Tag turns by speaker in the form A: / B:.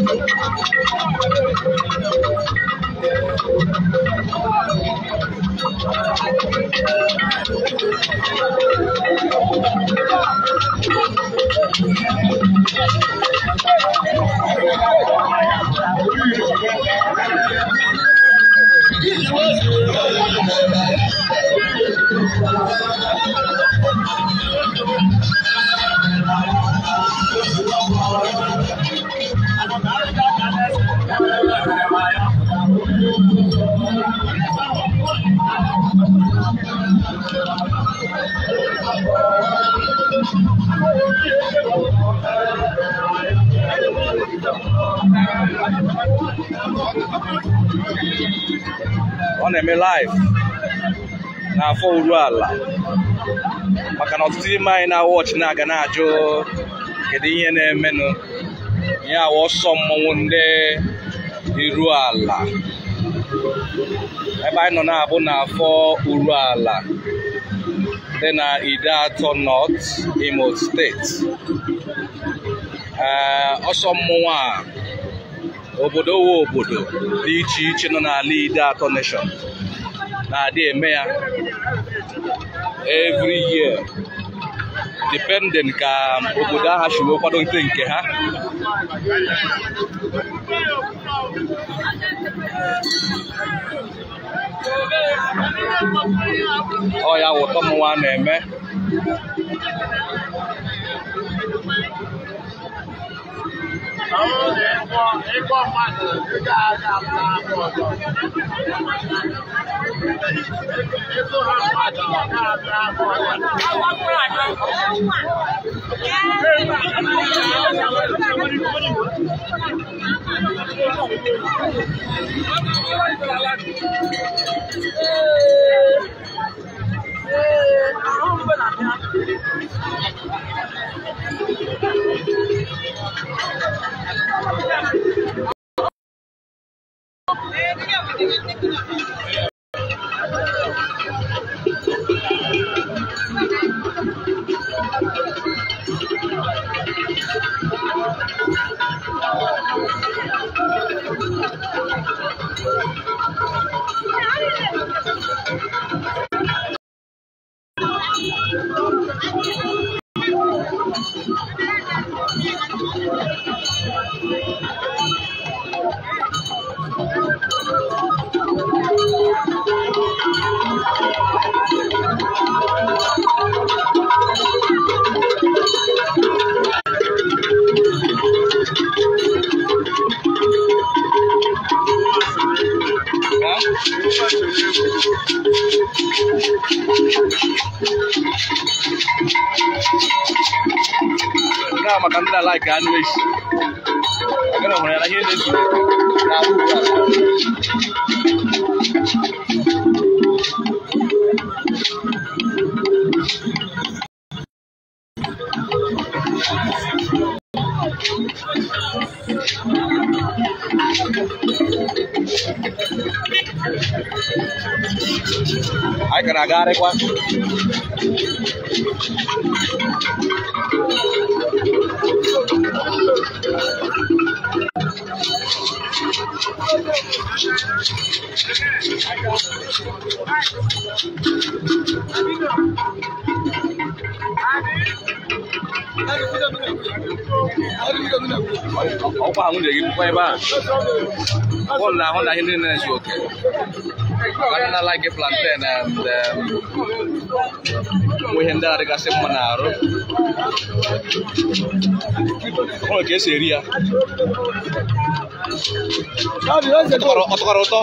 A: Thank Ọ na-eme live n'afọ Uruala maka na ọtụtụ n'ime anyị na-awọchị na-aga na-ajụ kedu ihe na-emenụ. Ya awụ ọsọ mmọnwụ ndị Uruala ebe anyị nọ na-abụ n'afọ Uruala dị na Ideato North, Imo Steeti. Ọsọ mmọnwụ a obodo wo obodo dị iche iche nọ n'ala Ideato Nation na-adị eme ya every year, depending ka obodo ahụ si wee kwado nke ha. Ọ ya wụ ụtọ mmọnwụ a na-eme. Maka ndị na-alaiki anụ esi agara nwere ya ihe na-ezu n'ahụ ugbu a. Anyị ka na-agagharịkwa. Ọkwa ahụ na-eyi pụkwa ebe a. Bọọlụ na-ahụ na ihe ndị na-ezu oke. Maka ndị na-alaiki plantain and ụmụ ihe ndị na-adịgasị mma n'arụ. Ọ nwere ka esi eri ya. Ọ tọkwara ụtọ?